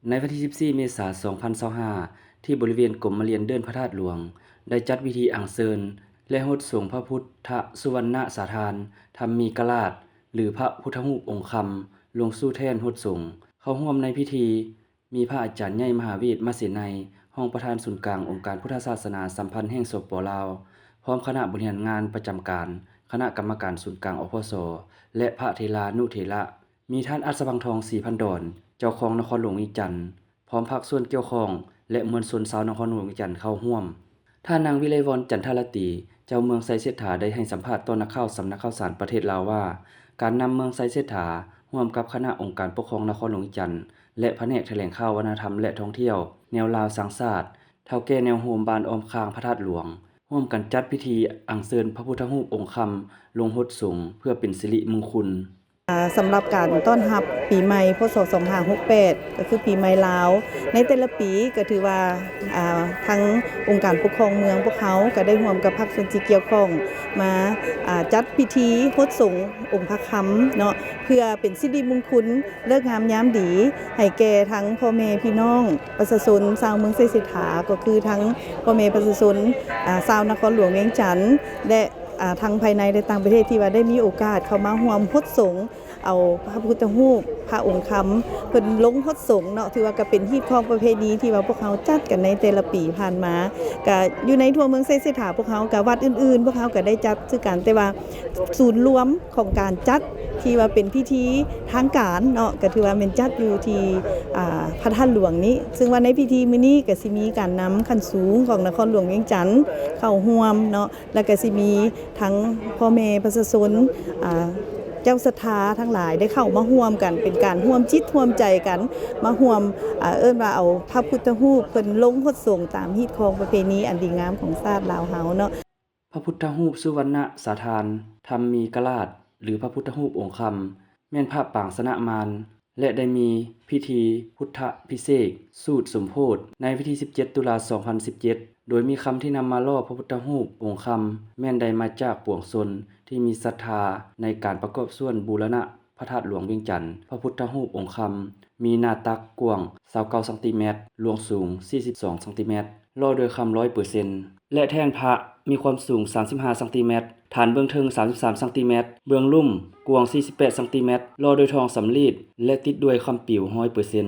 ໃນວັນທີສິບສີ່ ເມສາ ສອງພັນຊາວຫ້າ ທີ່ບໍລິເວນກົມມະລຽນເດີ່ນພະທາດຫຼວງ ໄດ້ຈັດພິທີອັນເຊີນ ແລະ ຫົດສົງພະພຸດທະສຸວັນນະສາທານທຳມີກະລາດ ຫຼື ພະພຸດທະຮູບອົງຄຳ ລົງສູ່ແທ່ນຫົດສົງ. ເຂົ້າຮ່ວມໃນພິທີ ມີພະອາຈານໃຫຍ່ ມະຫາເວດ ມະເສໄນ, ຮອງປະທານສູນກາງອົງການພຸດທະສາສະໜາສຳພັນແຫ່ງ ສປ ລາວ, ພ້ອມຄະນະບໍລິຫານງານປະຈຳການ, ຄະນະກຳມະການສູນກາງ ອພສ ແລະ ພະເຖລານຸເຖລະ. ມີທ່ານ ອັດສະພັງທອງ ສີພັນດອນ, ເຈົ້າຄອງນະຄອນຫຼວງວຽງຈັນ, ພ້ອມພາກສ່ວນກ່ຽວຂ້ອງ ແລະ ມວນຊົນຊາວນະຄອນຫຼວງວຽງຈັນເຂົ້າຮ່ວມ. ທ່ານນາງ ວິໄລວອນ ຈັນທະລາຕີ, ເຈົ້າເມືອງໄຊເສດຖາ ໄດ້ໃຫ້ສຳພາດຕໍ່ນັກຂ່າວສຳນັກຂ່າວສານປະເທດລາວວ່າ, ການນຳເມືອງໄຊເສດຖາ ຮ່ວມກັບຄະນະອົງການປົກຄອງນະຄອນຫຼວງວຽງຈັນ ແລະ ພະແນກຖະແຫຼງຂ່າວ, ວັດທະນະທຳ ແລະ ທ່ອງທ່ຽວ ແນວລາວສ້າງຊາດ, ເຖົ້າແກ່ແນວໂຮມບ້ານອ້ອມຂ້າງພະທາດຫຼວງ ຮ່ວມກັນຈັດພິທີອັນເຊີນພະພຸດທະຮູບອົງຄຳລົງຫົດສົງ ເພື່ອເປັນສິລິມຸງຄຸນ. ອ່າ ສຳລັບການຕ້ອນຮັບປີໃໝ່ ພ.ສ. ສອງຫ້າຫົກແປດ ກໍຄືປີໃໝ່ລາວ ໃນແຕ່ລະປີກໍຖືວ່າ ອ່າ ທາງອົງການປົກຄອງເມືອງພວກເຮົາກໍໄດ້ຮ່ວມກັບພາກສ່ວນທີ່ກ່ຽວຂ້ອງມາ ອ່າ ຈັດພິທີຫົດສົງອົງພະຄຳເນາະ ເພື່ອເປັນສິລິມຸງຄຸນ ເລີກງາມຍາມດີ ໃຫ້ແກ່ທັງພໍ່ແມ່ພີ່ນ້ອງປະຊາຊົນຊາວເມືອງໄຊເສດຖາ ກໍຄືທັງພໍ່ແມ່ປະຊາຊົນ ອ່າ ຊາວນະຄອນຫຼວງວຽງຈັນ ແລະ ອ່າ ທັງພາຍໃນ ແລະ ຕ່າງປະເທດ ທີ່ວ່າໄດ້ມີໂອກາດເຂົ້າມາຮ່ວມຫົດສົງ ເອົາພະພຸດທະຮູບພະອົງຄຳເພິ່ນລົງຫົດສົງເນາະ ຖືວ່າກໍເປັນຮີດຄອງປະເພນີທີ່ວ່າພວກເຮົາຈັດກັນໃນແຕ່ລະປີຜ່ານມາ. ກະຢູ່ໃນທົ່ວເມືອງໄຊເສດຖາ ພວກເຮົາກະວັດອື່ນໆ ພວກເຮົາກະໄດ້ຈັດຄືກັນ ແຕ່ວ່າສູນລວມຂອງການຈັດທີ່ວ່າເປັນພິທີທາງການເນາະ ກະຖືວ່າແມ່ນຈັດຢູ່ທີ່ ອ່າ ພະທາດຫຼວງນີ້ ຊຶ່ງວ່າໃນພິທີມື້ນີ້ກະຊິມີການນຳຂັ້ນສູງຂອງນະຄອນຫຼວງວຽງຈັນເຂົ້າຮ່ວມເນາະ ແລ້ວກະຊິມີທັງພໍ່ແມ່ປະຊາຊົນ ອ່າ ເຈົ້າສັດທາທັງຫຼາຍໄດ້ເຂົ້າມາຮ່ວມກັນ ເປັນການຮ່ວມຈິດຮ່ວມໃຈກັນ ມາຮ່ວມ ອ່າ ເອີ້ນວ່າເອົາພະພຸດທະຮູບເພິ່ນລົງຫົດສົງຕາມຮີດຄອງປະເພນີອັນດີງາມຂອງຊາດລາວເຮົາເນາະ. ພະພຸດທະຮູບສຸວັນນະສາທານທຳມີກະລາດ ຫຼື ພະພຸດທະຮູບອົງຄຳ ແມ່ນພະປາງຊະນະມານ ແລະ ໄດ້ມີພິທີພຸດທະພິເສກສູດສົມໂພດໃນວັນທີສິບເຈັດ ຕຸລາ ສອງພັນສິບເຈັດ ໂດຍມີຄຳທີ່ນຳມາຫຼໍ່ພະພຸດທະຮູບອົງຄຳ ແມ່ນໄດ້ມາຈາກປວງຊົນທີ່ມີສັດທາໃນການປະກອບສ່ວນບູລະນະພະທາດຫຼວງວຽງຈັນ. ພະພຸດທະຮູບອົງຄຳມີໜ້າຕັກກວ້າງຊາວເກົ້າຊັງຕີແມັດ, ລວງສູງສີ່ສິບສອງຊັງຕີແມັດ, ຫຼໍ່ດ້ວຍຄຳຮ້ອຍເປີເຊັນ ແລະ ແທ່ນພະມີຄວາມສູງສາມສິບຫ້າຊັງຕີແມັດ, ຖານເບື້ອງເທິງສາມສິບສາມຊັງຕີແມັດ, ເບື້ອງລຸ່ມກວ້າງສີ່ສິບແປດຊັງຕີແມັດ, ຫຼໍ່ດ້ວຍທອງສຳລີດ ແລະ ຕິດດ້ວຍຄຳປິວຮ້ອຍເປີເຊັນ.